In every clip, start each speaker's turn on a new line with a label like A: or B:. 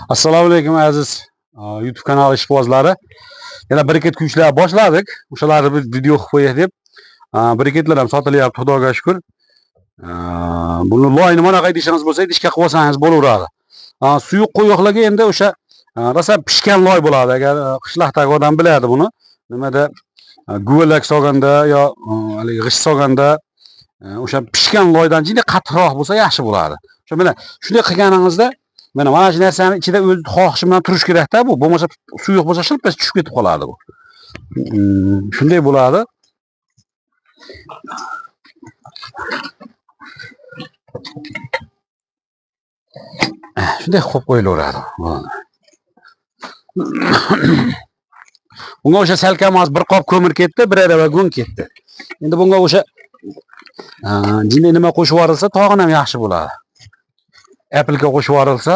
A: Assalomu alaykum aziz YouTube kanali ishqibozlari. Yana briket kuyishlar boshladik. O'shalarni bir video qilib qo'yay deb. Briketlar ham sotilyapti, Xudoga shukr. Buni loyni mana qayda bo'lsa, idishga qilib olsangiz bo'laveradi. Suyuq quyuqligi endi o'sha rosa pishgan loy bo'ladi. Agar qishloqdagi odam biladi buni. Nimada guvalak solganda yo haligi g'isht solganda o'sha pishgan loydan juda qattiqroq bo'lsa yaxshi bo'ladi. O'sha mana shunday qilganingizda mana shu narsani ichida o'z xohishi bilan turish kerakda bu. Bo'lmasa suyuq bo'lsa shilpas tushib ketib qoladi bu. Shunday bo'ladi. Shunday qo'yib qo'yilaveradi. Bunga o'sha salkam oz bir qop ko'mir ketdi, bir arava go'ng ketdi. Endi bunga o'sha jinday nima qo'shib yuborilsa, tog'in ham yaxshi bo'ladi. Apple'ga qo'shib yuborilsa,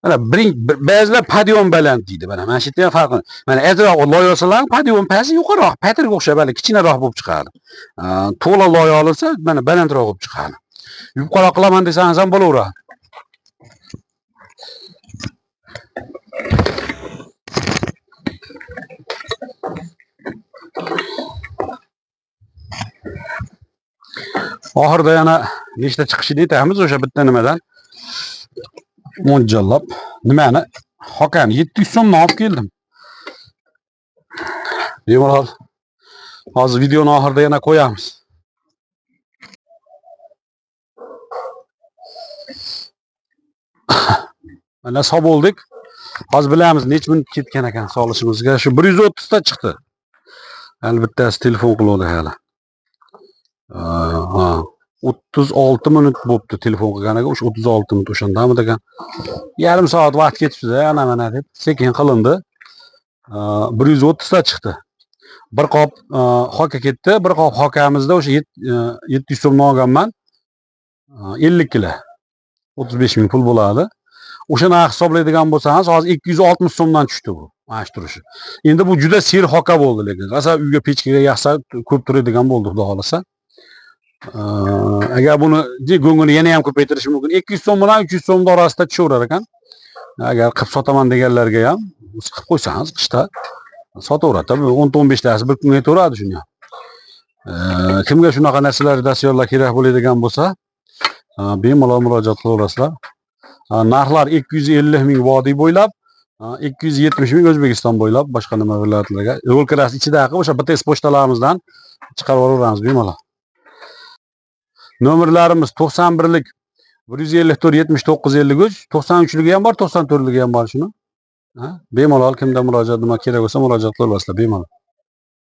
A: mana ba'zilar padion baland deydi. Mana shu yerda ham farqi. Mana azroq loy olsalar, padion pasti yuqoriroq, patirga o'xshab hali kichkinaroq bo'lib chiqadi. To'la loy olinsa, mana balandroq bo'lib chiqadi. Yupqaroq qilaman desangiz ham bo'laveradi. Oxirida yana nechta chiqishini aytamiz o'sha bitta nimadan. Mo'ljallab nimani? Hokani 700 so'mdan olib keldim. Bemalol hozir videoni oxirida yana qo'yamiz. Mana soldik. Hozir bilamiz necha minut ketgan ekan solishimizga. Shu 130 ta chiqdi. Hali bittasi telefon qiluvdi hali. 36 minut bo'pti telefon qilganiga, o'sha 36 minut o'shandami degan. Yarim soat vaqt ketibdi, ana mana deb sekin qilindi. 130 ta chiqdi. Bir qop hoka ketdi. Bir qop hokamizda o'sha 700 so'mdan olganman. 50 kilo. 35 ming pul bo'ladi. O'sha narx hisoblaydigan bo'lsangiz, hozir 260 so'mdan tushdi bu. Mana shu turishi. Endi bu juda ser hoka bo'ldi lekin. Rosa uyga pechkaga yaxsa ko'p turadigan bo'ldi, Xudo xolasa. Agar buni go'ngini yana ham ko'paytirish mumkin. 200 so'm bilan 300 so'mning orasida tushaverar ekan. Agar qilib sotaman deganlarga ham qilib qo'ysangiz qishda sotaveradi. 10 ta 15 tasi bir kunga yetaveradi shuni ham. Kimga shunaqa narsalar, dastyorlar kerak bo'ladigan bo'lsa, bemalol murojaat qilaverasizlar. Narxlar 250 ming vodiy bo'ylab, 270 ming O'zbekiston bo'ylab, boshqa nima viloyatlarga. Yo'l kirasi ichidagi o'sha BTS pochtalarimizdan chiqarib yuboramiz bemalol. Nomerlarimiz 91lik 154 79 53, 93ligi ham bor, 94ligi ham bor shuni. Bemalol kimda murojaat nima kerak bo'lsa murojaat qilaverasizlar bemalol.